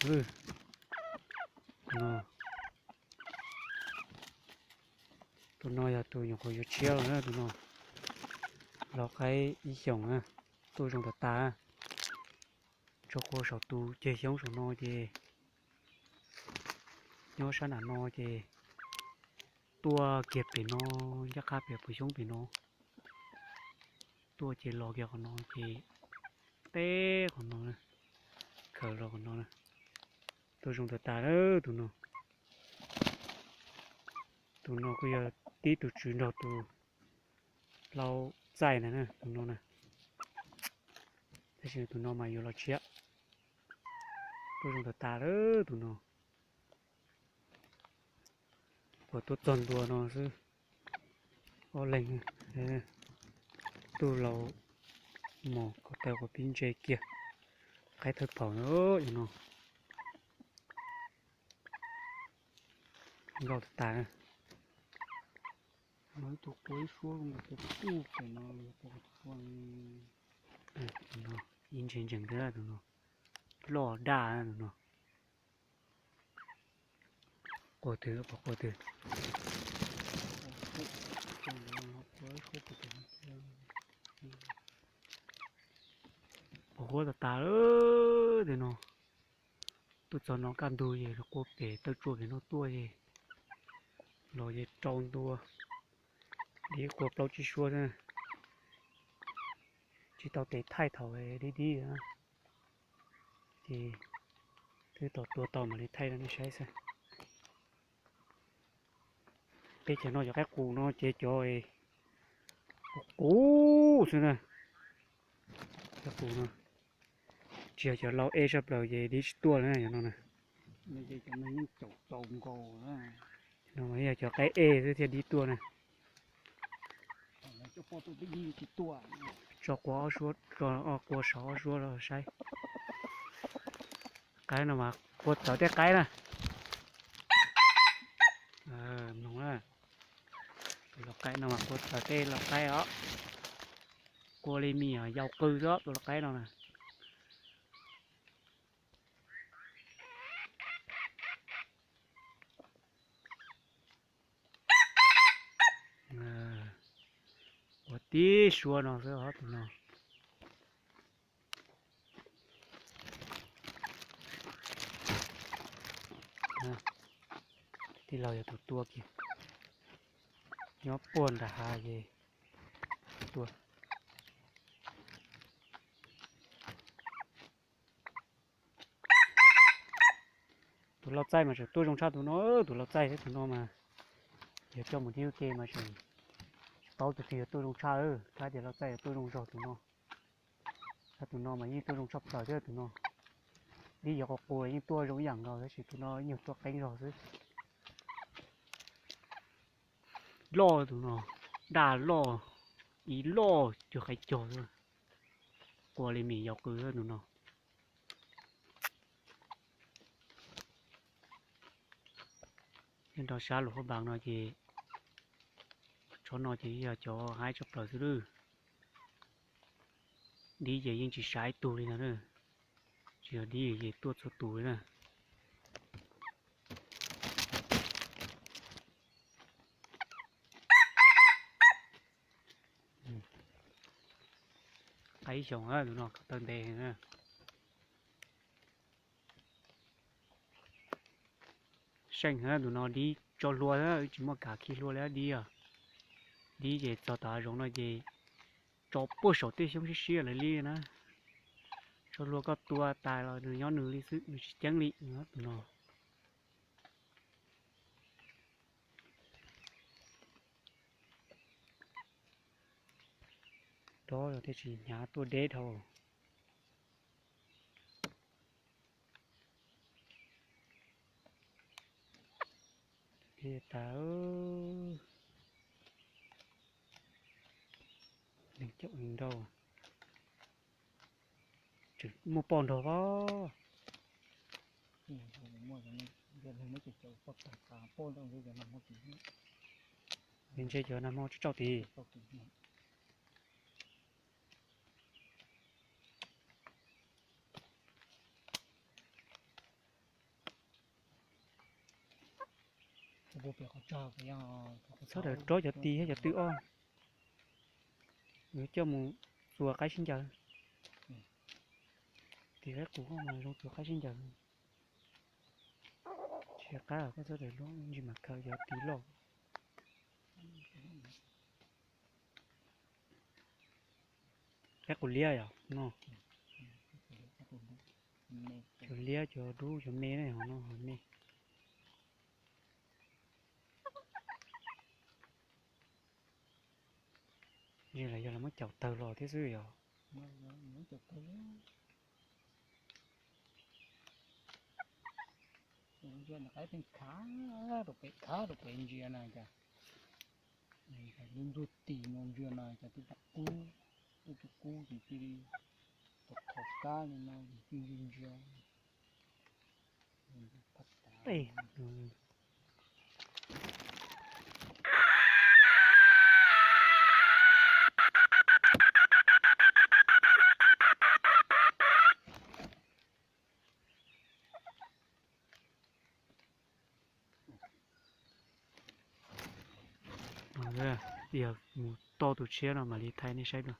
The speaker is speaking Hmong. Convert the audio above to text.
Tus no, tus no yog tus nyuam qhuav yuav tshiab lawm na, tus no los qaib ib xyoos na, tuaj zoo tas tas. Tso quav saum tus ceg xyoob saum no ces nyob sab nram no ces tuaj kiag pem no, ncaj qha pem puas xyoob pem no, tuaj ces los kiag qhov no ces teb qhov no, khaws los qhov no, tuaj zoo tas tas tus no. Tus no kuj yog tib tug tswv nrog tus hlau txaij ntag na, tus no na. Tab sis tus no mas yuav los tshiab, tuaj zoo tas tas lawm tus no. Kuv tuaj txog ntua no xwb, ob leeg, tuaj laus mos ko taw quav pib ntse kiag, qaib thawj phaum no. Nkauj tas tas. Ib ntse ntsees tus no, loj daj tus no. Quaj twg, quaj twg. Quaj huab tas tas lawm tus no. Tuaj txog no kaj ntug ces quaj pem tawj tsua pem no tuaj ces los ces rau ntua, dib quaj plaub tsib suab xwb. Tsis tau tes thaij thaum dib dib, ces twb tau tua tau mam li thaij rau nej saib xwb. Peb cov no cov qaib qus no ces cov qus qus xwb na. Qaib qus no tsis yog cov lau ej saj plaws ces dib tsis tuaj li na, cov no na. No mas yog cov qaib ej xwb thiaj dib tuaj na. Tso quav ob suab, quav saum ob suab los saib. Qaib no mas quav txawv tej qaib na. Mloog na, tus lau qaib no mas quav txawv tej lau qaib os. Quav li me nyuam yaus qw xwb tus lau qaib no na. Quav tib suab no xwb os tus no. Tij laug yog tus tua kiag, nyob puag nram hav ces tua. Tus lau txaij mas tseem tuaj zoo tshaj tus no, tus lau txaij thiab tus no mas yog coj mus dib ua ke mas tseem tsis paub tus twg yog tuaj zoo tshaj, tab tias lau txaij yog tuaj zoo zog tus no. Tab tus no mas yeej tuaj zoo tshaj plaws thiab tus no. Dib yuav qus qus yeej tuaj zoo ib yam nkaus tab sis tus no nyuag tuaj qeeb zog xwb. Loj tus no, daj loj, ib loj cuag qaib cog xwb. Quav li me nyuam yaus qw xwb tus no. Nyob rau sab Luam Phab Npas no ces tsob no ces yog cov haib tshaj plaws xwb lawm. Dib ces yeej tsis saib tug li ntag na, tsis yog dib ces tuaj txhua tus li na. Qaib xyoos tus no ko taw ntev na. Seej tus no dib tso hlua, tsis muaj kav khi hlua li dib os. Dib ces txog tom hav zoov no ces tso puag saum tej xyoob siab siab lawm li na. Tso hlua koj tua tas los nws nyob nws li xwb, nws tsis ceeb li tus no. Dob los thiaj tsis hnyav tuaj deb dhau. Tas, neeg caum neeg nrau, tseem muaj poj nrog pob. Ntshe cov nag hmo tsis tsauj tid. Txhob daws rob cov ti thiab cov twj ob. Yuav coj mus txuas qaib sib ncaws. Tiv qaib qus koj mas zoo txuas qaib sib ncaws. Tsis qab koj txhob daws rob ntsis mas khaws cov ti loj. Qaib qus liab yom no. Cov liab cov dub cov me no no me. Ntsis los yog los muab caum tawg los thiab xwb yom. Ntsia qaib pheej khav rau pem khav rau pem ntsia na cas. Lub ntuj tim no ntsia no cas twb tau kub, twb tau kub ces cia li tau thov kab li no ces cia li ntsia. Yog mus to tus tshiab no mam li thaij nej saib dua.